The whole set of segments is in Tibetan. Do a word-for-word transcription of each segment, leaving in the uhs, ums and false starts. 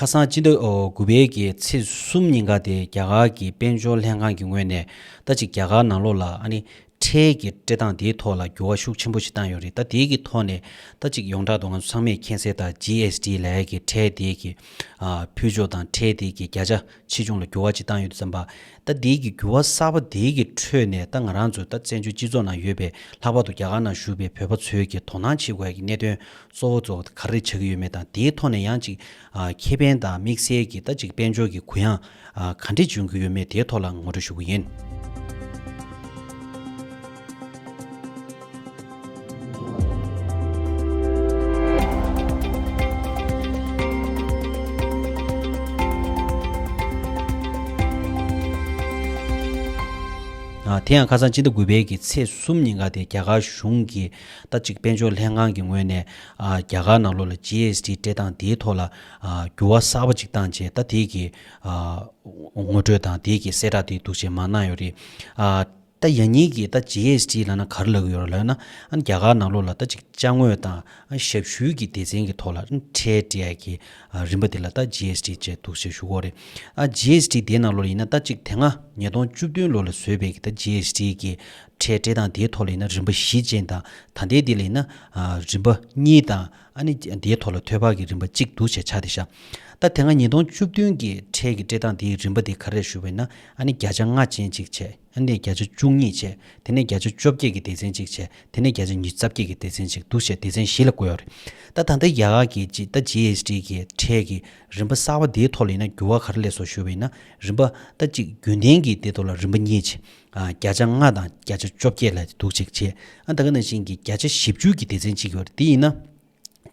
ཁ་སང་སྤྱི་ཟླ་ཨོ་དགུ་པའི་གི་ཚེས་གསུམ་ཉིན་ཀ་དེ་རྒྱ་གར་གྱི་དཔལ་འབྱོར་ལྷན་ཁང་གི་ངོས་ནས་ད་ཅིག་རྒྱ་གར་ནང་ལོགས་ལ་ཨ་ནི་ཁྲལ་གྱི་སྤྲད་སྟངས་དེའི་ཐོག་ལ་འགྱུར་བ་ཤུགས་ཆེན་པོ་ཞིག་བཏང་ཡོད་རེད། ད་དེའི་གི་ཐོག་ནས་ད་ཅིག་ཡོངས་གྲགས་དུ་ང་ཚོ་ཚང་མས་མཁྱེན་གསལ་ལྟར་ཇི་ཨེས་ཊི་ལབ་ཡ་གི་ཁྲལ་དེའི་གི་ཨ་ཕུལ་ཕྱོགས་དང་ཁྲལ་དེའི་གི་བརྒྱ་ཆ་ཆེ་ཆུང་ལ་འགྱུར་བ་ཅིག་བཏང་ཡོད་དུས་ཙམ་པ། ད་དེའི་གི་འགྱུར་བ་གསར་པ་དེའི་གི་ཁྲོད་ནས་ད་ང་རང་ཚོ་ད་བཙན་བྱོལ་སྤྱི་ཚོགས་ནང་ཡོད་པའི་ལྷག་པར་དུ་རྒྱ་གར་ནང་བཞུགས་པའི་བོད་པ་ཚོའི་གི་དོ་སྣང་བྱེད་དགོས་ཡ་གི་གནད་དོན་གཙོ་བོ་གཙོ་བོ་ག་རེ་ཆགས་ཀྱི་ཡོད་མེད་དང་། དེའི་ཐོག་ནས་ཡང་ཅིག་ཨ་ཁེ་ཕན་དང་དམིགས་བསལ་གྱི་ད་ཅིག་དཔལ་འབྱོར་གྱི་གུ་ཡངས་ཨ་ག་འདྲས་འབྱུང་གི་ཡོད་མེད་དེའི་ཐོག་ལ་ངོ་སྤྲོད་ཞུ་གི་ཡིན། ཨ་དེ་ཡང་ཁ་སང་སྤྱི་ཟླ་དགུ་པའི་གི་ཚེས་གསུམ་ཉིན་ཀ་དེ་རྒྱ་གར་གཞུང་གི་ད་ཅིག་དཔལ་འབྱོར་ལྷན་ཁང་གི་ངོས་ནས་ཨ་རྒྱ་གར་ནང་ལོགས་ལ་ཇི་ཨེས་ཊི་སྤྲད་སྟངས་དེའི་ཐོག་ལ་ཨ་འགྱུར་བ་གསར་པ་ཅིག་བཏང་རྗེས་ད་དེའི་གི་ཨ་ངོ་སྤྲོད་དང་དེའི་གི་གསལ་བསྒྲགས་དེ་འདུག་བྱས་མར་གནང་ཡོད་རེད། ཨ་ད་ཡང་སྙིང་གི་ད་ཇི་ཨེས་ཊི་ལབ་ན་ག་རེ་ལབ་ཀྱི་ཡོད་རེད་ལབ་ན། ཨ་ནི་རྒྱ་གར་ནང་ལོགས་ལ་ད་ཅིག་ཅ་དངོས་དང་ཨ་ཞབས་ཞུའི་གི་སྡེ་ཚན་གྱི་ཐོག་ལ་ཨ་ནི་ཁྲལ་སྤྲད་ཡ་གི་ཨ་རིམ་པ་དེ་ལ་ད་ཇི་ཨེས་ཊི་ཅེས་འདུག་ཅེས་ཞུ་གི་ཡོད་རེད། ཨ་ཇི་ཨེས་ཊི་དེའི་ནང་ལོགས་ལ་ཡིན་ན་ད་ཅིག་དེ་སྔ་ཉིས་སྟོང་བཅུ་བདུན་ལོ་ལ་བཟོས་པའི་གི་ད་ཇི་ཨེས་ཊི་གི་ཁྲལ་སྤྲད་སྟངས་དེའི་ཐོག་ལ་ཡིན་ན་རིམ་པ་བཞི་ཅན་དང་། ད་ལྟའི་དེ་ལ་ཡིན་ན་ཨ་རིམ་པ་གཉིས་དང་ཨ་ནི་དེའི་ཐོག་ལ་ཐོལ་པ་གི་རིམ་པ་གཅིག་འདུག་ཅེས་ཆགས་བསྡད་ཤག་ད་དེ་སྔ་ཉིས་སྟོང་བཅུ་བདུན་གི་ཁྲལ་གྱི་སྤྲད་སྟངས་དེའི་རིམ་པ་དེ་ག་རེ་ཞུས་པ་ཡིན་ན། ཨ་ནི་བརྒྱ་ཆ་ལྔ་ཅན་གཅིག་བྱས། ཨ་ནི་བརྒྱ་ཆ་བཅུ་གཉིས་བྱས། དེ་ནས་བརྒྱ་ཆ་བཅོ་བརྒྱད་ཀྱི་སྡེ་ཚན་གཅིག་བྱས། དེ་ནས་བརྒྱ་ཆ་ཉི་ཤུ་རྩ་བརྒྱད་ཀྱི་སྡེ་ཚན་གཅིག་འདུག་བྱས་སྡེ་ཚན་བཞི་ལ་བགོས་ཡོད་རེད། ད་ད་ལྟ་རྒྱ་གར་གྱི་ཅིག་ད་ཇི་ཨེས་ཊི་གི་ཁྲལ་གྱི་རིམ་པ་གསར་པ་དེའི་ཐོག་ལ་ཡིན་ན་འགྱུར་བ་ག་རེ་སླེབས་སོང་ཞུས་པ་ཡིན་ན། རིམ་པ་ད་ཅིག་རྒྱུན་ལྡན་གྱི་དེ་ཐོག་ལ་རིམ་པ་གཉིས་བྱས། ཨ་བརྒྱ་ཆ་ལྔ་དང་བརྒྱ་ཆ་བཅོ་བརྒྱད་ལ་འདུག་ཅིག་བྱས། ཨ་ད་ག་ནང་བཞིན་གྱི་བརྒྱ་ཆ་བཞི་བཅུ་གི་སྡེ་ཚན་གཅིག་ཡོད་རེད། དེ་ཡིན་ན།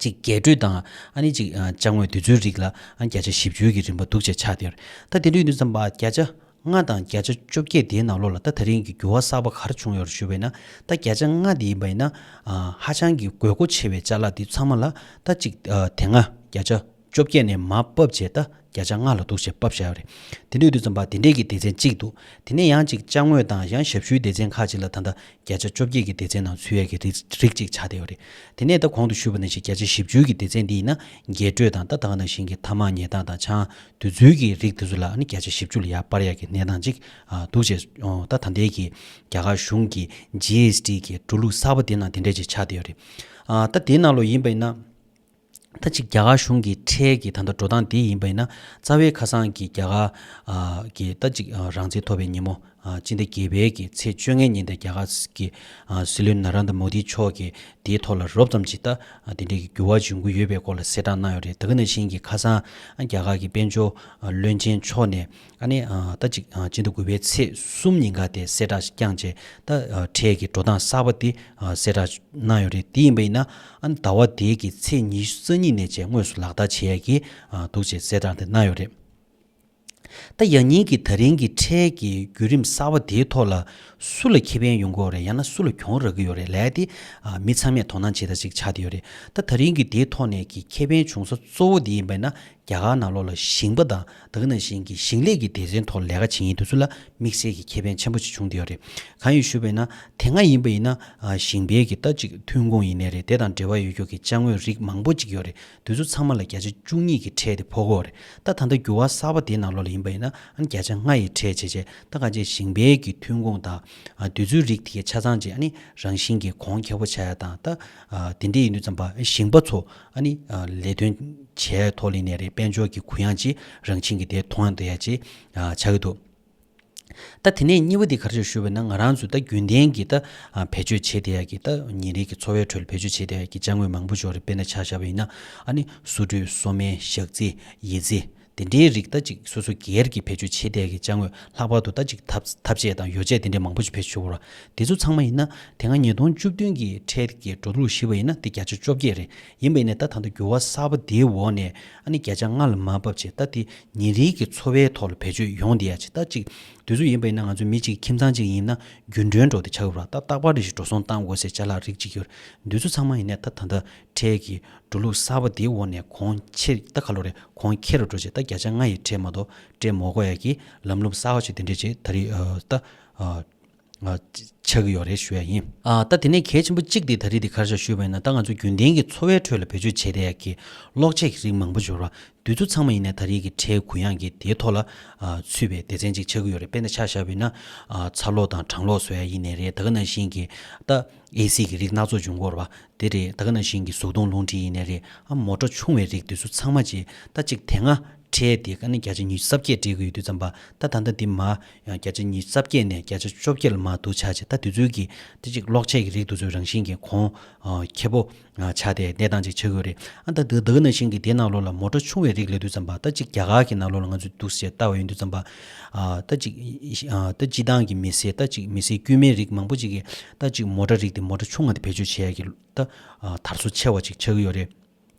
ཅིག་རྒྱས་སྤྲོས་དང་ཨ་ནི་ཅིག་ཨ་ཅ་དངོས་དེ་ཚོའི་རིགས་ལ་ཨ་བརྒྱ་ཆ་བཞི་བཅུ་གི་རིམ་པ་འདུག་ཅེས་ཆགས་བསྡད་ཡོད་རེད། ད་དེ་འདྲ་ཡིན་དུས་ཙམ་པ་བརྒྱ་ཆ་ལྔ་དང་བརྒྱ་ཆ་བཅོ་བརྒྱད་དེའི་ནང་ལོགས་ལ་ད་ད་རིང་གི་འགྱུར་བ་གསར་པ་ག་རེ་བྱུང་ཡོད་རེད་ཞུས་པ་ཡིན་ན། ད་བརྒྱ་ཆ་ལྔ་དེ་ཡིན་པ་ཡིན་ན་ཨ་ཧ་ཅང་གི་དགོས་མཁོ་ཆེ་བའི་ཅ་ལག་དེ་ཚང་མ་ལ་ད་ཅིག་ཨ་དེ་སྔ་བརྒྱ་ཆ་བཅོ་བརྒྱད་ནས་མར་ཕབ་བྱས་ད་བརྒྱ་ཆ་ལྔ་ལ་འདུག་ཅེས་ཕབ་བཞག་ཡོད་རེད། དེ་འདྲ་ཡིན་དུས་ཙམ་པ་དེ་འདྲས་ཀྱི་སྡེ་ཚན་གཅིག་འདུག་དེ་ནས་ཡང་ཅིག་ཅ་དངོས་དང་ཡང་ཞབས་ཞུའི་སྡེ་ཚན་ཁག་ཅིག་ལ་ད་ལྟ་བརྒྱ་ཆ་བཅོ་བརྒྱད་ཀྱི་སྡེ་ཚན་ནང་ཚུད་ཡས་ཀྱི་རིགས་རིགས་གཅིག་ཆགས་བསྡད་ཡོད་རེད། དེ་ནས་ད་གོང་དུ་ཞུས་པ་ནང་བཞིན་བརྒྱ་ཆ་བཞི་བཅུ་གི་སྡེ་ཚན་འདི་ཡིན་ན་རྒྱས་སྤྲོས་དང་ད་ད་ག་ནང་བཞིན་གྱི་ཐ་མག་ཉོ་སྟངས་དང་ཆང་དེ་ཚོའི་གི་རིགས་དེ་ཚོ་ལ་ཨ་ནི་བརྒྱ་ཆ་བཞི་བཅུ་ལ་ཡར་སྤར་ཡས་ཀྱི་གནས་སྟངས་ཅིག་ཨ་འདུག་ཅེས་ཨོ་ད་ད་ལྟའི་གི་རྒྱ་གར་གཞུང་གི་ཇི་ཨེས་ཊི་གི་འགྲོ་ལུགས་གསར་པ་དེ་ནང་དེ་འདྲས་ཅིག་ཆགས་བསྡད་ཡོད་རེད། ཨ་ད་དེའི་ནང་ལོགས་ཡིན་པ་ཡིན་ན། ད་ཅིག་རྒྱ་གར་གཞུང་གི་ཁྲལ་གྱི་ད་ལྟ་འགྲོ་སྟངས་དེ་ཡིན་པ་ཡིན་ན། རྩ་བའི་ཁ་སང་གི་རྒྱ་གར་ཨ་གི་ད་ཅིག་ཨ་རང་བཙན་ཐོབ་པའི་ཉིན་མོ་ཨ་སྤྱི་ཟླ་བརྒྱད་པའི་གི་ཚེས་བཅོ་ལྔའི་ཉིན་དེ་རྒྱ་གར་གྱི་ཨ་སྲིད་བློན་ན་རན་དྲ་མོ་དི་མཆོག་གིས་དེའི་ཐོག་ལ་རོབ་ཙམ་ཅིག་ད་ཨ་དེ་འདྲའི་གི་འགྱུར་བ་འབྱུང་གི་ཡོད་པའི་སྐོར་ལ་གསལ་བསྒྲགས་གནང་ཡོད་རེད། ད་ག་ནང་བཞིན་གྱི་ཁ་སང་ཨ་རྒྱ་གར་གྱི་དཔལ་འབྱོར་ཨ་བློན་ཆེན་མཆོག་ནས་ཨ་ནི་ཨ་ད་ཅིག་ཨ་སྤྱི་ཟླ་དགུ་པའི་ཚེས་གསུམ་ཉིན་ཀ་དེ་གསལ་བསྒྲགས་བསྐྱངས་རྗེས་ད་ཨ་ཁྲལ་གྱི་འགྲོ་སྟངས་གསར་པ་དེ་ཨ་གསལ་བསྒྲགས་གནང་ཡོད་རེད། དེ་ཡིན་པ་ཡིན་ན་ཨ་ནི་ཟླ་བ་དེའི་གི་ཚེས་ཉི་ཤུ་རྩ་གཉིས་ནས་བཅས་དངོས་སུ་ལག་བསྟར་བྱེད་ཡས་ཀྱི་ཨ་འདུག་ཅེས་གསལ་བསྒྲགས་དེ་གནང་ཡོད་རེད། ད་ཡང་སྙིང་གི་ད་རིང་གི་ཁྲལ་གྱི་བརྒྱུད་རིམ་གསར་པ་དེའི་ཐོག་ལ་སུ་ལ་ཁེ་ཕན་ཡོང་གི་ཡོད་རེད། ཡང་ན་སུ་ལ་གྱོང་རག་གི་ཡོད་རེད་ལབ་ཡ་དེ་ཨ་མི་ཚང་མས་དོ་སྣང་བྱེད་ས་ཅིག་ཆགས་བསྡད་ཡོད་རེད། ད་ད་རིང་གི་དེའི་ཐོག་ནས་ཀྱི་ཁེ་ཕན་བྱུང་ས་གཙོ་བོ་དེ་ཡིན་པ་ཡིན་ན། རྒྱ་གར་ནང་ལོགས་ལ་ཞིང་པ་དང་ད་ག་ནང་བཞིན་གྱི་ཞིང་ལས་ཀྱི་སྡེ་ཚན་ཐོག་ལས་ཀ་བྱེད་མཁན་དེ་ཚོ་ལ་དམིགས་བསལ་གྱི་ཁེ་ཕན་ཆེན་པོ་ཅིག་བྱུང་བསྡད་ཡོད་རེད། གང་ཡིན་ཞུས་པ་ཡིན་ན། དེ་སྔ་ཡིན་པ་ཡིན་ན་ཨ་ཞིང་པའི་གི་ད་ཅིག་ཐོན་ཁུངས་ཡིན་ནའི་རེད། དེ་དང་འབྲེལ་བ་ཡོད་རྒྱུ་གི་ཅ་དངོས་རིགས་མང་པོ་ཅིག་ཡོད་རེད། དེ་ཚོ་ཚང་མ་ལ་བརྒྱ་ཆ་བཅུ་གཉིས་ཀྱི་ཁྲལ་དེ་ཕོག་གི་ཡོད་རེད། ད་ད་ལྟ་འགྱུར་བ་གསར་པ་དེའི་ནང་ལོགས་ལ་ཡིན་པ་ཡིན་ན་ཨ་ནི་བརྒྱ་ཆ་ལྔ་ཡི་ཁྲལ་བྱས་བྱས་ད་ག་ཅིག་ཞིང་པའི་གི་ཐོན་ཁུངས་དང་ཨ་དེ་ཚོའི་རིགས་དེ་གའི་ཆ་ཚང་ཅིག་ཨ་ནི་རང་བཞིན་གྱི་གོང་ཁེ་པོ་ཆགས་ཡ་དང་། ད་ཨ་དེ་འདྲ་ཡིན་དུས་ཙམ་པ་ཞིང་པ་ཚོ་ཨ་ནི་ཨ་ལས་དོན་བྱས་ཐོག་ལ་ནས་རེད། དཔལ་འབྱོར་གྱི་གུ་ཡངས་ཅིག་རང་བཞིན་གྱི་དེ་མཐོང་ཡ་དེ་ཡ་ཅིག་ཨ་ཆགས་ཀྱི་འདུག་ད་དེ་ནས་གཉིས་པ་དེ་ག་རེ་ཞུ་ཞུས་པ་ན། ང་རང་ཚོ་ད་རྒྱུན་ལྡན་གྱི་ད་ཨ་བེད་སྤྱོད་བྱེད་བསྡད་ཡ་གི་ད་ཉིན་རེའི་གི་འཚོ་བའི་ཁྲོད་ལ་བེད་སྤྱོད་བྱེད་བསྡད་ཡ་གི་ཅ་དངོས་མང་པོ་ཅིག་ཡོད་རེད། དཔེར་ན་ཆ་བཞག་པ་ཡིན་ན་ཨ་ནི་བསོད་བཀྲུས་སོ་སྨན་ཞག་རྩི་ཡི་རྩི་དེ་འདྲའི་རིགས། ད་ཅིག་སོ་སོ་སྒེར་གྱི་བེད་སྤྱོད་བྱེད་བསྡད་ཡ་གི་ཅ་དངོས། ལྷག་པར་དུ་ད་ཅིག་ཐབ་ཐབ་ཆས་དང་ཡོ་བྱད་དེ་འདྲ་མང་པོ་ཞིག་བེད་སྤྱོད་བྱེད་ཀྱི་ཡོད་རེད། དེ་ཚོ་ཚང་མ་ཡིན་ན་དེ་སྔ་ཉིས་སྟོང་བཅུ་བདུན་གྱི་ཁྲལ་གྱི་འགྲོ་ལུགས་བཞི་པ་ཡིན་ན་དེ་བརྒྱ་ཆ་བཅོ་བརྒྱད་རེད། ཡིན་པ་ཡིན་ནའི་ད་ད་ལྟ་འགྱུར་བ་གསར་པ་དེའི་འོག་ནས་ཨ་ནི་བརྒྱ་ཆ་ལྔ་ལ་མར་ཕབ་བྱས། ད་དེ་ཉིན་རེའི་གི་འཚོ་བའི་ཐོག་ལ་བེད་སྤྱོད་ཡོང་བསྡད་ཡ་ཅིག་ད་ཅིག་དུས་ཚོད་ཡིན་པ་ཡིན་ན་ང་ཚོ་མི་གཅིག་ཁྱིམ་ཚང་གཅིག་ཡིན་ན་རྒྱུན་གྲོན་འགྲོ་དེ་ཆགས་ཡོད་ར། ད་རྟག་པར་རེ་བཞིན་འགྲོ་སོང་བཏང་དགོས་སའི་ཅ་ལག་རིགས་གཅིག་ཡོད་རེད། འདི་ཚོ་ཚང་མ་ཡིན་ནའི་ད་ད་ལྟ་ཁྲལ་གྱི་འགྲོ་ལུགས་གསར་པ་དེའི་འོག་ནས་གོང་ཆེ་ད་ག་ལོ་རེད། གོང་ཁེ་རུ་འགྲོ་བྱས་ད་བརྒྱ་ཆ་ལྔ་ཡི་ཁྲལ་མ་གཏོགས་སྤྲད་མ་དགོས་ཡ་གི་ལམ་ལུགས་གསར་པ་ཞིག་དེ་འདྲས་ཅིག་ད་རེས་ཨ་ད་ཨ་ ཆགས་ཀྱི་ཡོད་རེད་ཞུ་ཡ་ཡིན། ཨ་ད་དེ་ནས་གལ་ཆེན་པོ་གཅིག་དེ་ད་རེས་དེ་ག་རེ་ཆགས་ཞུས་པ་ཡིན་ན། ད་ང་ཚོ་རྒྱུན་ལྡན་གྱི་འཚོ་བའི་ཁྲོད་ལ་བེད་སྤྱོད་བྱེད་བསྡད་ཡ་གི་གློག་ཆས་ཀྱི་རིགས་མང་པོ་ཡོད་རེད་བ། དེ་ཚོ་ཚང་མ་ཡིན་ནའི་ད་རེས་ཀྱི་ཁྲལ་གུ་ཡངས་ཀྱི་དེའི་ཐོག་ལ་ཨ་ཚུད་པའི་སྡེ་ཚན་ཅིག་ཆགས་ཀྱི་ཡོད་རེད། དཔེར་ན་ཆ་བཞག་པ་ཡིན་ན་ཨ་ཚ་གློག་དང་གྲང་གློག་བཟོ་ཡ་ཡིན་ནའི་རེད། ད་ག་ནང་བཞིན་གྱི་ད་ཨེ་སི་གི་རིགས་སྣ་ཚོགས་འབྱུང་གི་ཡོད་རེད་བ། དེ་རེད། ད་ག་ནང་བཞིན་གྱི་གཟུགས་མཐོང་རླུང་འཕྲིན་ཡིན་ནའི་རེད། ཨ་མོ་ཊ་ཆུང་བའི་རིགས་དེ་ཚོ་ཚང་མ་ཅིག་ད་ཅིག་དེ་སྔ་ཁྲལ་དེ་ཨ་ནི་བརྒྱ་ཆ་ཉི་ཤུ་རྩ་བརྒྱད་སྤྲད་ཀྱི་ཡོད་དུས་ཙམ་པ། ད་ད་ལྟ་འདི་མར་ཡང་བརྒྱ་ཆ་ཉི་ཤུ་རྩ་བརྒྱད་ནས་བརྒྱ་ཆ་བཅོ་བརྒྱད་ལ་མར་བསྡུ་ཆགས་བྱས། ད་དེ་ཚོའི་གི་ད་ཅིག་གློག་ཆས་ཀྱི་རིགས་དེ་ཚོ་རང་བཞིན་གྱི་གོང་ཁེ་པོ་ཆགས་ཏེ་གནས་སྟངས་ཅིག་ཆགས་ཀྱི་ཡོད་རེད། ཨ་ད་ད་ག་ནང་བཞིན་གྱི་དེའི་ནང་ལོགས་ལ་མོ་ཊ་ཆུང་བའི་རིགས་ལབ་དུས་ཙམ་པ། ད་ཅིག་རྒྱ་གར་གྱི་ནང་ལོགས་ལ་ང་ཚོས་འདུག་སེ་ལྟ་བ་ཡིན་དུས་ཙམ་པ། ཨ་ད་ཅིག་ཨ་ད་སྤྱི་བཏང་གི་མི་སེར། ད་ཅིག་མི་སེར་དཀྱུས་མའི་རིགས་མང་པོ་ཅིག་གིས་ད་ཅིག་མོ་ཊ་རིགས་དེ། མོ་ཊ་ཆུང་བ་དེ་བེད་སྤྱོད་བྱེད་ཡ་གི་ད་ཨ་དར་སོ་ཆེ་བ་ཅིག་ཆགས་ཀྱི་ཡོད་རེད།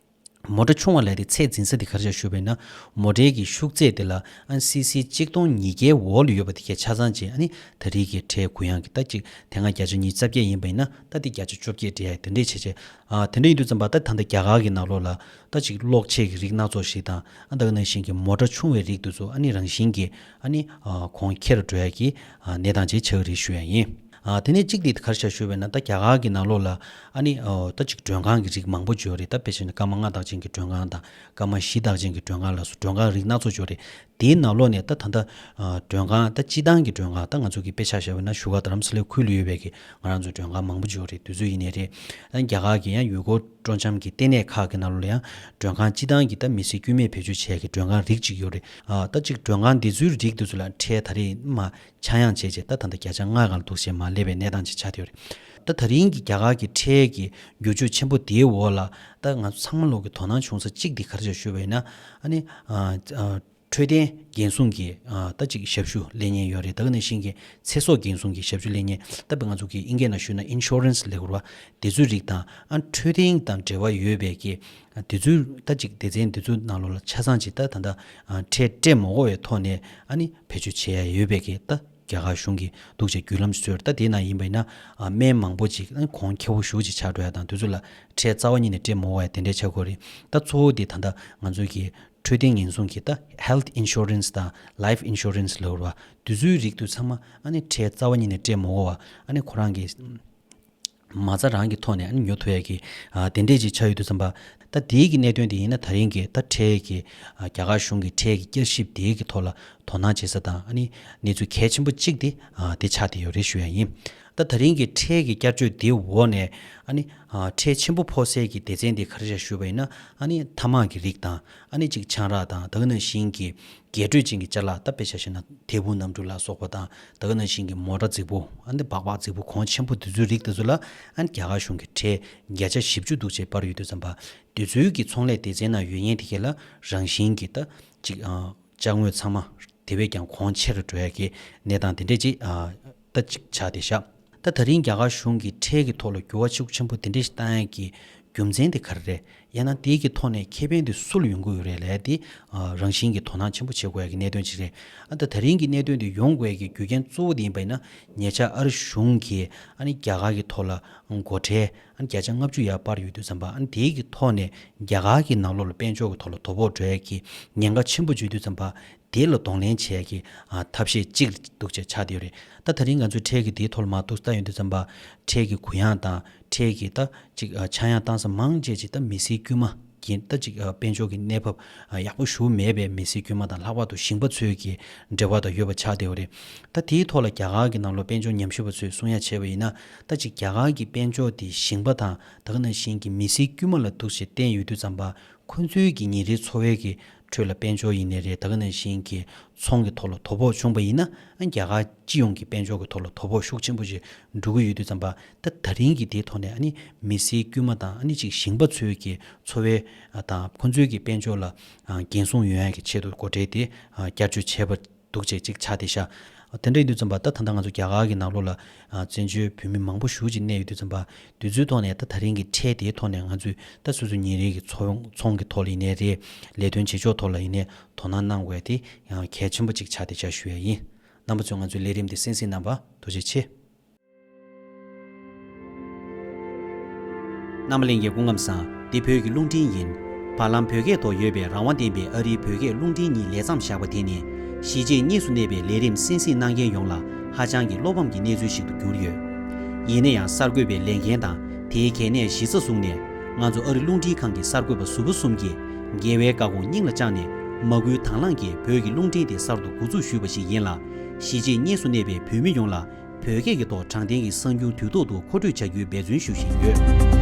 མོ་ཊ་ཆུང་བ་ལབ་དེ་ཚད་འཛིན་ས་དེ་ག་རེ་ཆགས་ཞུས་པ་ཡིན་ན། མོ་ཊའི་གི་ཤུགས་ཚད་དེ་ལ་ཨ་སི་སི་གཅིག་སྟོང་ཉིས་བརྒྱའི་འོག་ལ་ཡོད་པ་དེ་གས་ཆ་ཚང་བྱས། ཨ་ནི་ད་རེས་ཀྱི་ཁྲལ་གུ་ཡངས་ཀྱི་ད་ཅིག་དེ་སྔ་བརྒྱ་ཆ་ཉི་ཤུ་རྩ་བརྒྱད་ཡིན་པ་ཡིན་ན། ད་དེ་བརྒྱ་ཆ་བཅོ་བརྒྱད་སྤྲད་ཡ་དེ་འདྲས་བྱས་བྱས། ཨ་དེ་འདྲ་ཡིན་དུས་ཙམ་པ། ད་ད་ལྟ་རྒྱ་གར་གྱི་ནང་ལོགས་ལ་ད་ཅིག་གློག་ཆས་ཀྱི་རིགས་སྣ་ཚོགས་ཤིག་དང་། ཨ་ད་ག་ནང་བཞིན་གྱི་མོ་ཊ་ཆུང་བའི་རིགས་དེ་ཚོ་ཨ་ནི་རང་བཞིན་གྱིས་ཨ་ནི་ཨ་གོང་ཁེ་རུ་འགྲོ་ཡ་གི་ཨ་གནས་སྟངས་ཅིག་ཆགས་ཀྱི་རེད་ཞུ་ཡ་ཡིན། ཨ་དེ་ནས་གཅིག་དེ་ག་རེ་ཆགས་ཞུས་པ་ཡིན་ན། ད་རྒྱ་གར་གྱི་ནང་ལོགས་ལ་ཨ་ནི་ཨ་ད་ཅིག་མགྲོན་ཁང་གི་རིགས་མང་པོ་ཅིག་ཡོད་རེད། ད་དཔེ་བྱས་ན་སྐར་མ་ལྔ་རྟགས་ཅན་གྱི་མགྲོན་ཁང་དང་། སྐར་མ་བཞི་རྟགས་ཅན་གྱི་མགྲོན་ཁང་ལ་སོགས་མགྲོན་ཁང་རིགས་སྣ་ཚོགས་ཅིག་ཡོད་རེད། དེའི་ནང་ལོགས་ནས་ད་ད་ལྟ་ཨ་མགྲོན་ཁང་། ད་སྤྱི་བཏང་གི་མགྲོན་ཁང་། ད་ང་ཚོ་གི་དཔེ་ཆ་བཞག་པ་ཡིན་ན་བཞུགས་སྒར་རྡ་རམ་ས་ལའི་ཁུལ་ལ་ཡོད་པའི་གི་ང་རང་ཚོའི་མགྲོན་ཁང་མང་པོ་ཅིག་ཡོད་རེད། དེ་ཚོ་ཡིན་ནའི་རེད། ད་རྒྱ་གར་གྱི་ཡང་ཡུལ་སྐོར་སྤྲོ་འཆམ་གྱི་ལྟེ་གནས་ཁག་གི་ནང་ལོགས་ལ་ཡང་མགྲོན་ཁང་སྤྱི་བཏང་གི་ད་མི་སེར་དཀྱུས་མས་བེད་སྤྱོད་བྱེད་ཡ་གི་མགྲོན་ཁང་རིགས་ཅིག་ཡོད་རེད། ཨ་ད་ཅིག་མགྲོན་ཁང་འདི་ཚོའི་རིགས་དེ་ཚོ་ལ་ཁྲལ་ད་རེས་མར་ཆག་ཡང་བྱས་བྱས། ད་ད་ལྟ་བརྒྱ་ཆ་ལྔ་སྒང་ལ་འདུག་སེ་མར་སླེབས་པའི་གནས་སྟངས་ཅིག་ཆགས་བསྡད་ཡོད་རེད། ད་ད་རིང་གི་རྒྱ་གར་གྱི་ཁྲལ་གྱི་འགྱུར་བཅོས་ཆེན་པོ་དེའི་འོག་ལ་ད་ང་ཚོ་ཚང་མ་ལོག་གི་དོ་སྣང་བྱུང་ས་གཅིག་དེ་ག་རེ་ཆགས་ཞུས་པ་ཡིན་ན། ཨ་ནི་ཨ་ཨ་འཕྲོད་བསྟེན་འགན་སྲུང་གི་ཨ་ད་ཅིག་ཞབས་ཞུ་ལེན་མཁན་ཡོད་རེད། ད་ག་ནང་བཞིན་གྱི་ཚེ་སྲོག་འགན་སྲུང་གི་ཞབས་ཞུ་ལེན་མཁན། ད་དཔེ་ང་ཚོ་གི་ཨིན་སྐད་ནང་ཞུས་ན་ཨིན་ཤོ་རན་སི་ལབ་ཀྱི་ཡོད་རེད་བ། དེ་ཚོའི་རིགས་དང་། ཨ་འཕྲོད་བསྟེན་དང་འབྲེལ་བ་ཡོད་པའི་གི་ཨ་དེ་ཚོའི་ད་ཅིག་སྡེ་ཚན་དེ་ཚོའི་ནང་ལོགས་ལ་ཆ་ཚང་ཅིག་ད་ད་ལྟ་ཨ་ཁྲལ་སྤྲད་མ་དགོས་པའི་ཐོག་ནས་ཨ་ནི་བེད་སྤྱོད་བྱེད་ཡ་ཡོད་པའི་གི་ད་རྒྱ་གར་གཞུང་གིས་འདུག་སེ་བརྒྱུད་ལམ་བཟོས་ཡོད་རེད། ད་དེའི་ནང་ཡིན་པ་ཡིན་ན་ཨ་སྨན་མང་པོ་ཅིག་ཨ་གོང་ཁེ་པོ་ཞེ་པོ་ཅིག་ཆགས་འགྲོ་ཡ་དང་། དེ་ཚོ་ལ་ཁྲལ་རྩ་བ་ཉིད་ནས་སྤྲད་མ་དགོས་པ་དེ་འདྲས་ཆགས་ཀྱི་ཡོད་རེད། ད་གཙོ་བོ་དེ་ད་ལྟ་ང་ཚོ་གི་འཕྲོད་བསྟེན་འགན་སྲུང་གི་ད་ཧེལ་ཐི་ཨིན་ཤོ་རན་སི་དང་ལའིཕ་ཨིན་ཤོ་རན་སི་ལབ་ཀྱི་ཡོད་རེད་བ། དེ་ཚོའི་རིགས་དེ་ཚང་མ་ཨ་ནི་ཁྲལ་རྩ་བ་ཉིད་ནས་སྤྲད་མ་དགོས་པ། ཨ་ནི་ཁོ་རང་གི་མ་རྩ་རང་གི་ཐོག་ནས་ཨ་ནི་ཉོ་ཐུབ་ཡ་གི་ཨ་དེ་འདྲས་ཅིག་ཆགས་ཡོད་དུས་ཙམ་པ། ད་དེའི་གི་གནད་དོན་དེ་ཡིན་ན། ད་རིང་གི་ད་ཁྲལ་གི་ཨ་རྒྱ་གར་གཞུང་གི་ཁྲལ་གི་བསྐྱར་ཞིབ་དེའི་གི་ཐོག་ལ་དོ་སྣང་བྱེད་ས་དང་། ཨ་ནི་གནས་ཚུལ་གལ་ཆེན་པོ་གཅིག་དེ་ཨ་དེ་ཆགས་བསྡད་ཡོད་རེད་ཞུ་ཡ་ཡིན། ད་ད་རིང་གི་ཁྲལ་གི་བསྐྱར་བཅོས་དེའི་འོག་ནས་ཨ་ནི་ཨ་ཁྲལ་ཆེན་པོ་ཕོག་སའི་གི་སྡེ་ཚན་དེ་ག་རེ་ཆགས་ཞུས་པ་ཡིན་ན། ཨ་ནི་ཐ་མག་གི་རིགས་དང་། ཨ་ནི་ཅིག་ཆང་རག་དང་། ད་ག་ནང་བཞིན་གྱི་རྒྱས་སྤྲོས་ཅན་གྱི་ཅ་ལག། ད་དཔེ་ཆ་བཞག་ན་དེ་བུ་གནམ་གྲུ་ལ་སོགས་པ་དང་། ད་ག་ནང་བཞིན་གྱི་མོ་ཊ་རྫིག་པོ། ཨ་ནི་སྦག་སྦག་རྫིག་པོ་གོང་ཆེན་པོ་དེ་ཚོའི་རིགས་དེ་ཚོ་ལ་ཨ་ནི་རྒྱ་གར་གཞུང་གིས་ཁྲལ་བརྒྱ་ཆ་བཞི་བཅུ་འདུག་ཅེས་སྤར་ཡོད་དུས་ཙམ་པ། དེ་ཚོའི་གི་ཚོང་ལས་སྡེ་ཚན་ནང་ཡོད་མཁན་དེ་གས་ལ་རང་བཞིན་གྱི་ད་ཅིག་ཨ་ཅ་དངོས་ཚང་མ་དེ་བས་ཀྱང་གོང་ཆེ་རུ་འགྲོ་ཡ་གི་གནས་སྟངས་དེ་འདྲས་ཅིག་ཨ་ད་ཅིག་ཆགས་བསྡད་ཤག་ད་ད་རིང་རྒྱ་གར་གཞུང་གིས་ཁྲལ་གྱི་ཐོག་ལ་འགྱུར་བ་ཤུགས་ཆེན་པོ་དེ་འདྲས་ཤིག་བཏང་ཡ་གི་རྒྱུ་མཚན་དེ་ག་རེ་རེད། ཡང་ན་དེའི་གི་ཐོག་ནས་ཁེ་ཕན་དེ་སུ་ལ་ཡོང་གི་ཡོད་རེད་ལབ་ཡ་དེ་ཨ་རང་བཞིན་གྱི་དོ་སྣང་ཆེན་པོ་བྱེད་དགོས་ཡ་གི་གནད་དོན་ཅིག་རེད། ཨ་ད་ད་རིང་གི་གནད་དོན་དེ་ཡོང་དགོས་ཡ་གི་རྒྱུ་རྐྱེན་གཙོ་བོ་དེ་ཡིན་པ་ཡིན་ན། ཉེ་ཆར་ཨ་རི་གཞུང་གིས་ཨ་ནི་རྒྱ་གར་གྱི་ཐོག་ལ་སྒོ་ཁྲལ་ཨ་ནི་བརྒྱ་ཆ་ལྔ་བཅུ་ཡར་སྤར་ཡོད་དུས་ཙམ་པ། ཨ་ནི་དེའི་གི་ཐོག་ནས་རྒྱ་གར་གྱི་ནང་ལོགས་ལ་དཔལ་འབྱོར་གྱི་ཐོག་ལ་དོ་ཕོག་འགྲོ་ཡ་གི་ཉེན་ཁ་ཆེན་པོ་ཅིག་ཡོད་དུས་ཙམ་པ། དེ་ལ་གདོང་ལེན་བྱེད་ཡ་གི་ཨ་ཐབས་ཤེས་གཅིག་འདུག་ཅེས་ཆགས་བསྡད་ཡོད་རེད། ད་ད་རིང་ང་ཚོས་ཁྲལ་གྱི་དེའི་ཐོག་ལ་མར་ཏོག་ཙམ་ལྟ་ཡོང་དུས་ཙམ་པ། ཁྲལ་གྱི་གུ་ཡངས་དང་། ཁྲལ་གྱི་ད་ཅིག་ཨ་ཆག་ཡང་བཏང་ས་མང་ཆེ་ཅིག་ད་མི་སེར་དཀྱུས་མ་གི་ད་ཅིག་ཨ་དཔལ་འབྱོར་གྱི་གནས་བབ་ཨ་ཡག་པོ་ཞེ་པོ་མེད་པའི་མི་སེར་དཀྱུས་མ་དང་། ལྷག་པར་དུ་ཞིང་པ་ཚོའི་གི་འབྲེལ་བ་དང་ཡོད་པ་ཆགས་བསྡད་ཡོད་རེད། ད་དེའི་ཐོག་ལ་རྒྱ་གར་གྱི་ནང་ལོགས་དཔལ་འབྱོར་ཉམས་ཞིབ་པ་ཚོས་གསུང་ཡ་བྱས་པ་ཡིན་ན། ད་ཅིག་རྒྱ་གར་གྱི་དཔལ་འབྱོར་དེ་ཞིང་པ་དང་། ད་ག་ནང་བཞིན་གྱི་མི་སེར་དཀྱུས་མ་ལ་འདུག་སེ་བརྟེན་ཡོད་དུས་ཙམ་པ། ཁོ་ཚོའི་གི་ཉིན་རེའི་འཚོ་བའི་གི་ཁྲོད་ལ་དཔལ་འབྱོར་ཡིན་ནའི་རེད། ད་ག་ནང་བཞིན་གྱི་ཚོང་གི་ཐོག་ལ་དོ་ཕོག་བྱུང་པ་ཡིན་ན། ཨ་རྒྱ་གར་སྤྱི་ཡོངས་ཀྱི་དཔལ་འབྱོར་གྱི་ཐོག་ལ་དོ་ཕོག་ཤུགས་ཆེན་པོ་ཞིག་འགྲོ་གི་ཡོད་དུས་ཙམ་པ། ད་ད་རིང་གི་དེའི་ཐོག་ནས་ཨ་ནི་མི་སེར་དཀྱུས་མ་དང་། ཨ་ནི་ཅིག་ཞིང་པ་ཚོའི་གི་འཚོ་བའི་ཨ་དང་ཁོ་ཚོའི་གི་དཔལ་འབྱོར་ལ་ཨ་འགན་སྲུང་ཡོང་ཡ་གི་ཆེད་དུ་སྒོ་ཁྲལ་དེ་ཨ་བསྐྱར་བཅོས་བྱས་པ་འདུག་ཅེས་ཅིག་ཆགས་བསྡད་ཤག་དེ་འདྲ་ཡིན་དུས་ཙམ་པ། ད་ད་ལྟ་ང་ཚོ་རྒྱ་གར་གྱི་ནང་ལོགས་ལ་ཨ་བཙན་བྱོལ་བོད་མི་མང་པོ་ཞེ་པོ་ཅིག་གནས་ཡོད་དུས་ཙམ་པ། དེ་ཚོའི་ཐོག་ནས་ད་ད་རིང་གི་ཁྲལ་དེའི་ཐོག་ནས་ང་ཚོས་ད་སོ་སོ་ཉིན་རེའི་གི་ཚོང་ཚོང་གི་ཐོག་ལ་ཡིན་ནའི་རེད། ལས་དོན་བྱེད་ཕྱོགས་ཐོག་ལ་ཡིན་ནའི་དོ་སྣང་གནང་དགོས་ཡ་དེ་ཡང་གལ་ཆེན་པོ་ཅིག་ཆགས་བསྡད་ཤག་ཞུ་ཡ་ཡིན། རྣམ་པ་ཚོས་ང་ཚོའི་ལས་རིམ་དེ་གསན་གཟིགས་གནང་བར་ཐུགས་རྗེ་ཆེ། རྣམ་པ་ལྷན་རྒྱས་སྐུ་ཁམས་བཟང་། འདི་བོད་ཀྱི་རླུང་འཕྲིན་ཡིན། བར་ལམ་བོད་སྐད་ཐོག་ཡོད་པའི་རང་དབང་ལྡན་པའི་ཨ་རིའི་བོད་སྐད་རླུང་འཕྲིན་གཉིས་ལས་མཚམས་བཞག་པ་དེ་ནི། གཞིས་བྱེས་གཉིས་སུ་གནས་པའི་ལས་རིམ་གསན་གཟིགས་གནང་མཁན་ཡོངས་ལ་ ཧ་ཅང་གི་བློ་ཕམ་གྱི་གནས་ཚུལ་ཞིག་ཏུ་གྱུར་ཡོད། ཡིན་ན་ཡང་གསར་འགོད་པའི་ལས་འགན་དང་དེའི་གལ་གནད་གཞི་རྩར་བཟུང་ནས། ང་ཚོ་ཨ་རི་རླུང་འཕྲིན་ཁང་གི་གསར་འགོད་པ་ཟུར་པ་གསུམ་གྱིས་རྒྱལ་བའི་བཀའ་དགོངས་སྙིང་ལ་བཅངས་ནས། མ་བསྐུལ་དང་བླངས་ཀྱིས་བོད་ཀྱི་རླུང་འཕྲིན་དེ་གསར་དུ་འགོ་འཛུགས་ཞུས་པ་ཞིག་ཡིན་ལ། གཞིས་བྱེས་གཉིས་སུ་གནས་པའི་བོད་མི་ཡོངས་ལ་བོད་སྐད་ཀྱི་ཐོག་དྲང་བདེན་གྱི་གསར་འགྱུར་དུས་ཐོག་ཏུ་མཁོ་སྤྲོད་བྱ་རྒྱུའི་འབད་བརྩོན་ཞུ་བཞིན་ཡོད།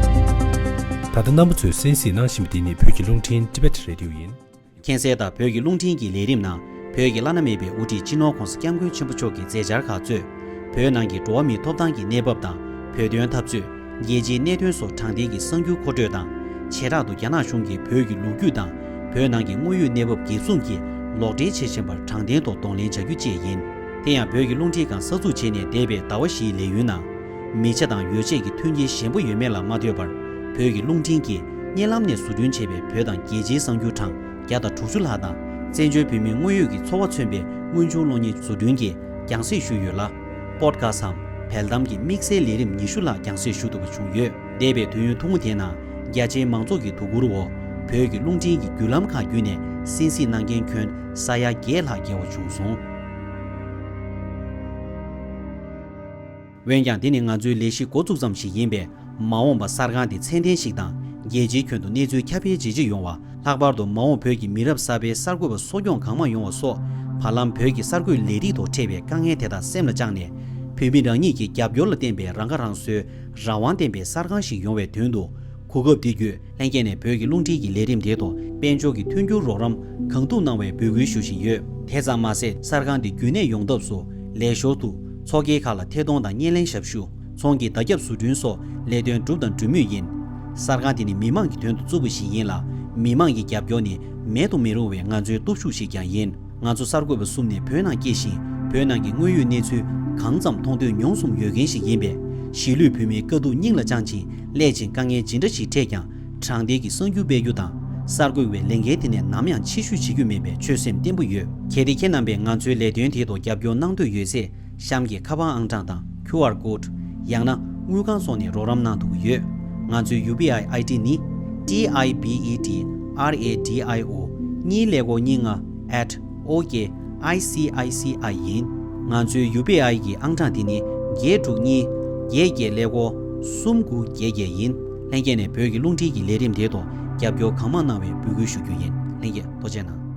ད་ལྟ་རྣམ་པ་ཚོས་གསན་གཟིགས་གནང་བཞིན་པ་འདི་ནི་བོད་ཀྱི་རླུང་འཕྲིན་Tibet Radio ཡིན། མཁྱེན་གསལ་ལྟར། བོད་ཀྱི་རླུང་འཕྲིན་གྱི་ལས་རིམ་ནང་བོད་ཀྱི་བླ་ན་མེད་པའི་དབུ་ཁྲིད་སྤྱི་ནོར་༧གོང་ས་༧སྐྱབས་མགོན་ཆེན་པོ་མཆོག་གི་མཛད་འཆར་ཁག་གཙོས། བོད་ནང་གི་འགྲོ་བ་མིའི་ཐོབ་ཐང་གི་གནས་བབ་དང་། བོད་དོན་འཐབ་རྩོད། རྒྱལ་སྤྱིའི་གནད་དོན་སོགས་དྲང་བདེན་གྱི་གསར་འགྱུར་མཁོ་སྤྲོད་དང་། བྱེ་བྲག་ཏུ་རྒྱ་ནག་གཞུང་གིས་བོད་ཀྱི་ལོ་རྒྱུས་དང་། བོད་ནང་གི་དངོས་ཡོད་གནས་བབ་འགེབས་སྲུང་གིས་ལོག་འགྲེལ་བྱེད་བཞིན་པར་དྲང་བདེན་ཐོག་གདོང་ལེན་བྱ་རྒྱུ་བཅས་ཡིན། དེ་ཡང་བོད་ཀྱི་རླུང་འཕྲིན་ཁང་གསར་འཛུགས་བྱས་ནས་འདས་པའི་ཟླ་བ་བཞིའི་ལས་ཡུན་ནང་། མི་ཆ་དང་ཡོ་བྱད་ཀྱི་མཐུན་རྐྱེན་ཞན་པོ་ཡོད་མེད་ལ་མ་ལྟོས་པར། བོད་ཀྱི་རླུང་འཕྲིན་གྱིས་གཉིད་ལམ་ནས་བཟོ་སྐྲུན་བྱས་པའི་བོད་དང་རྒྱལ་སྤྱིའི་གསར་འགྱུར་གྲངས་བརྒྱ་དང་དྲུག་ཅུ་ལྷག་དང་། བཙན་བྱོལ་བོད་མིའི་དངོས་ཡོད་ཀྱི་འཚོ་བ་མཚོན་པའི་དངོས་བྱུང་གློག་བརྙན་བཟོ་སྐྲུན་གྱི་རྒྱང་སྲིང་ཞུས་ཡོད་ལ། པོཌ་ཁ་སི་ཊི་འམ་བལ་གདམ་གྱི་དམིགས་བསལ་ལས་རིམ་ཉི་ཤུ་ལྷག་རྒྱང་སྲིང་ཞུ་ཐུབ་པ་བྱུང་ཡོད། འདས་པའི་དུས་ཡུན་ཐུང་ངུ་དེའི་ནང་། རྒྱ་ཆེའི་མང་ཚོགས་ཀྱི་དོ་ཁུར་འོག་བོད་ཀྱི་རླུང་འཕྲིན་གྱི་བརྒྱུད་ལམ་ཁག་བརྒྱུད་ནས་གསན་གཟིགས་གནང་མཁན་ཁྱོན་ས་ཡ་བརྒྱད་ལྷག་བརྒལ་བ་བྱུང་སོང་། འོན་ཀྱང་། འདི་ནི་ང་ཚོའི་ལས་གཞི་འགོ་བཙུགས་ཙམ་ཞིག་ཡིན་པས། མ་འོངས་པར་གསར་ཁང་འདི་ཚད་ལྡན་ཞིག་དང་། རྒྱལ་སྤྱིའི་ཁྱོན་དུ་གནས་ཚུལ་ཁྱབ་སྤེལ་ཇེ་ཆེ་ཡོང་བ། ལྷག་པར་དུ་མ་འོངས་བོད་ཀྱི་མི་རབས་གསར་པའི་གསར་འགོད་པ་གསོ་སྐྱོང་གང་མང་ཡོང་བ་སོགས། བར་ལམ་བོད་ཀྱི་གསར་འགོད་ལས་རིགས་ཐོག་འཕྲད་པའི་དཀའ་ངལ་དེ་དག་སེམས་ལ་བཅངས་ནས། བོད་མི་རང་ཉིད་ཀྱི་རྒྱབ་སྐྱོར་ལ་བརྟེན་པའི་རང་ཁ་རང་གསོའི་རང་དབང་ལྡན་པའི་གསར་ཁང་ཞིག་ཡོང་བའི་དོན་དུ། གོ་སྐབས་འདི་བརྒྱུད། ལྷན་རྒྱས་ནས་བོད་ཀྱི་རླུང་འཕྲིན་གྱི་ལས་རིམ་དེའི་ཐོག་དཔལ་འབྱོར་གྱི་མཐུན་འགྱུར་རོགས་རམ་གང་ཐུབ་གནང་བའི་འབོད་སྐུལ་ཞུ་བཞིན་ཡོད། དེ་ཙམ་མ་ཟད། གསར་ཁང་འདི་རྒྱུན་གནས་ཡོང་ཐབས་སུ། ལས་ཞོར་དུ་ཚོགས་སྐྱིད་ཁག་ལ་ཐད་གཏོང་དང་བརྙན་ལེན་ཞབས་ཞུ། ཚོང་གི་བརྡ་ཁྱབ་བཟོ་སྐྲུན་སོགས་ལས་དོན་བསྒྲུབས་དང་སྒྲུབ་མུས་ཡིན། གསར་ཁང་འདི་ནི་མི་མང་གི་དོན་དུ་བཙུགས་པ་ཞིག་ཡིན་ལ། མི་མང་གི་རྒྱབ་སྐྱོར་ནི་མེད་དུ་མི་རུང་བའི་ང་ཚོའི་སྟོབས་ཤུགས་ཤིག་ཀྱང་ཡིན། ང་ཚོ་གསར་འགོད་པ་གསུམ་ནི་བོད་ནང་སྐྱེས་ཤིང་། བོད་ནང་གི་དངོས་ཡོད་གནས་ཚུལ་གང་ཙམ་མཐོང་ཐོས་མྱོང་གསུམ་ཡོད་མཁན་ཞིག་ཡིན་པས། གཞིས་ལུས་བོད་མིའི་དཀའ་སྡུག་སྙིང་ལ་བཅངས་ཤིང་། སླད་ཕྱིན་དཀའ་ངལ་ཇི་འདྲ་ཞིག་འཕྲད་ཀྱང་། དྲང་བདེན་གྱི་གསར་འགྱུར་སྤེལ་རྒྱུ་དང་། གསར་འགོད་པའི་ལས་འགན་དེ་ནི་ནམ་ཡང་ཕྱི་བཤོལ་བྱེད་རྒྱུ་མིན་པའི་ཆོད་སེམས་བརྟན་པོ་ཡོད། གལ་ཏེ་ཁྱེད་རྣམ་པས་ང་ཚོའི་ལས་དོན་དེ་ཐོག་རྒྱབ་སྐྱོར་གནང་འདོད་ཡོད་ཚེ། གཤམ་གྱི་ཁ་པར་ཨང་གྲངས་དང་། ཁྱུ་ཨར་ཀོཌ། ཡང་ན་དངུལ་ཁང་སོགས་ནས་རོགས་རམ་གནང་ཐུབ་ཀྱི་ཡོད། ང་ཚོའི་ཡུ་པི་ཨའི་ཨའི་ཌི་ནི། T I B E T R A D I O གཉིས་ཀླད་ཀོར་གཉིས་ལྔ་at O K I C I C I ཡིན། ང་ཚོའི་ཡུ་པི་ཨའི་གི་ཨང་གྲངས་དེ་ནི་བརྒྱད་དྲུག་གཉིས་བརྒྱད་བརྒྱད་ཀླད་ཀོར་གསུམ་དགུ་བརྒྱད་བརྒྱད་ཡིན། ལྷན་རྒྱས་ནས་བོད་ཀྱི་རླུང་འཕྲིན་གྱི་ལས་རིམ་དེའི་ཐོག་རྒྱབ་སྐྱོར་གང་མང་གནང་བའི་འབོད་སྐུལ་ཞུ་རྒྱུ་ཡིན། ལྷན་རྒྱས་ཐུགས་རྗེ་གནང་།